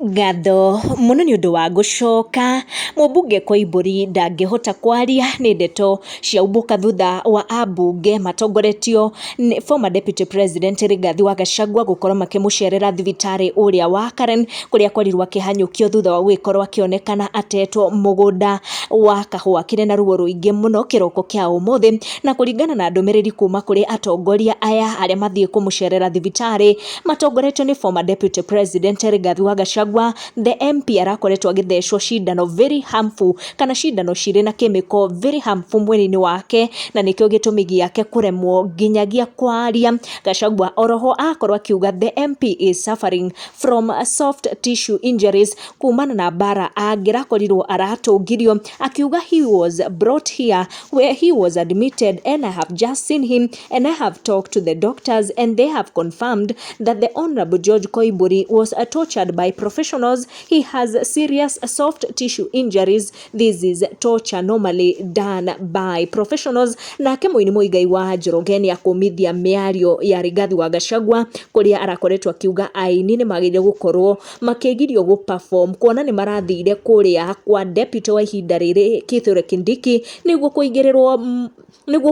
Ngatho mũno nĩ ũndũ wa gũcoka. Mũmbunge Koimbũri ndangĩhota kwaria, nĩ ndeto ciaumbũka thutha wa ambunge matongoretio nĩ former deputy president Rigathi wa Gachagua gũkorwo makĩmũcerera thibitarĩ ũrĩa wa Karen, kũrĩa akorirwo akĩhanyũkio thutha wa gũgĩkorwo akĩonekana atetwo mũgũnda wa kahũa kĩrĩ na ruo rũingĩ mũno kĩroko kĩa ũmũthĩ. Na kũringana na ndũmĩrĩri kuma kũrĩ atongoria aya arĩa mathiĩ kũmũcerera thibitarĩ matongoretio nĩ former deputy president Rigathi wa Gachagua, the MP arakoretwo agĩthecwo cindano very harmful, kana cindano cirĩ na chemical very harmful mwĩrĩ-inĩ wake, na nĩkĩo gĩtũmi gĩake kũremwo nginyagia kwaria. Gachagua oroho akorwo akiuga the MP is suffering from soft tissue injuries kumana na mbara angĩrakorirwo aratũngirio, akiuga he was brought here where he was admitted and I have just seen him and I have talked to the doctors and they have confirmed that the Honorable George Koimburi was tortured by professionals. He has serious soft tissue injuries. This is torture normally done by professionals. Nake mũini Muigai wa Njoroge nĩ akũmithia mĩario ya Rigathi wa Gachagua, kũrĩa arakoretwo akiuga aini nĩ magĩrĩire gũkorwo makĩgirio gũ perform kuona nĩ marathire kũrĩa kwa deputy wa ihinda rĩrĩ Kithure Kindiki nĩguo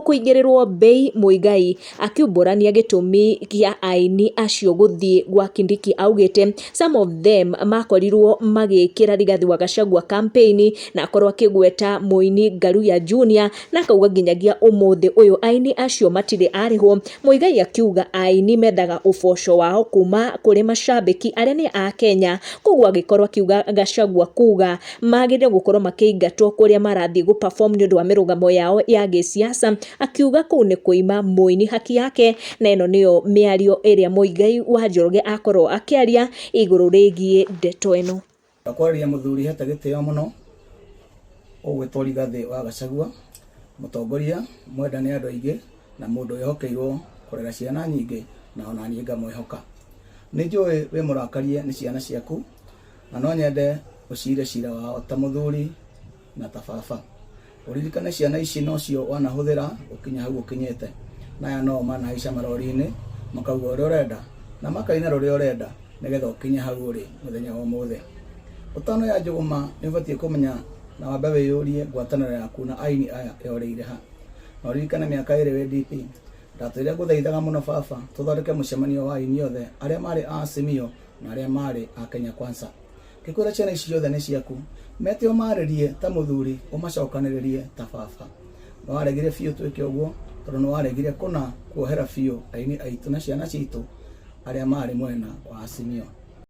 kũigĩrĩrwo mbei. Muigai akiumbũrania gĩtũmi gĩa aini acio gũthiĩ gwa Kindiki, augĩte some of them makorirwo magĩkĩra Rigathi wa Gachagua campaign, na akorwo akĩgweta mũini Ngaruiya Junior, na akauga nginyagia ũmũthĩ ũyũ aini acio matirĩ arĩhwo. Muigai akiuga aini methaga ũboco wao kuma kũrĩ macambĩki arĩa nĩ a Kenya, koguo agĩkorwo akiuga Gachagua kuga magĩrĩire gũkorwo makĩingatwo kũrĩa marathiĩ gũ perform nĩ ũndũ wa mĩrũgamo yao ya gĩsiasa, akiuga kũu nĩ kũima mũini haki yake. Na ĩno nĩyo mĩario ĩrĩa Muigai wa Njoroge akorwo akĩaria igũrũ rĩgiĩ ndeto ĩno. Ndakwarĩria mũthuri hete gĩtĩo mũno ũgwĩtwo Rigathĩ wa Gachagua, mũtongoria mwenda nĩ andũ aingĩ na mũndũ wĩhokeirwo kũrera ciana nyingĩ, na ona niĩ ngamwĩhoka. Nĩ njũĩ wĩ mũrakarie nĩ ciana ciaku, na no nyende ũcire cira wao ta mũthuri na ta baba. Ũririkane ciana ici nocio wanahũthĩra gũkinya hau ũkinyĩte, na aya no manahaica marori-inĩ makauga ũrĩa ũrenda na makaina rũrĩa ũrenda nĩgetha ũkinye hau ũrĩ mũthenya wa ũmũthĩ. Ũtanoya njũgũma nĩ ũbatiĩ kũmenya na wambe wĩyũrie ngwatanĩro yaku na aini aya yorĩire ha. Na ũririkane mĩaka 2 wĩ DP ndatũire ngũthaithaga mũno baba tũthondeke mũcemanio wa aini othe arĩa marĩ a Azimio na arĩa marĩ a Kenya Kwanza. Ngĩkwĩra ciana ici ciothe nĩ ciaku, mete ũmarĩrie ta mũthuri, ũmacokanĩrĩrie ta baba. Nĩ waregire biũ twĩke ũguo tondũ nĩ waregire kũna kuohera biũ aini aitũ na ciana citũ arĩa marĩ mwena wa Azimio.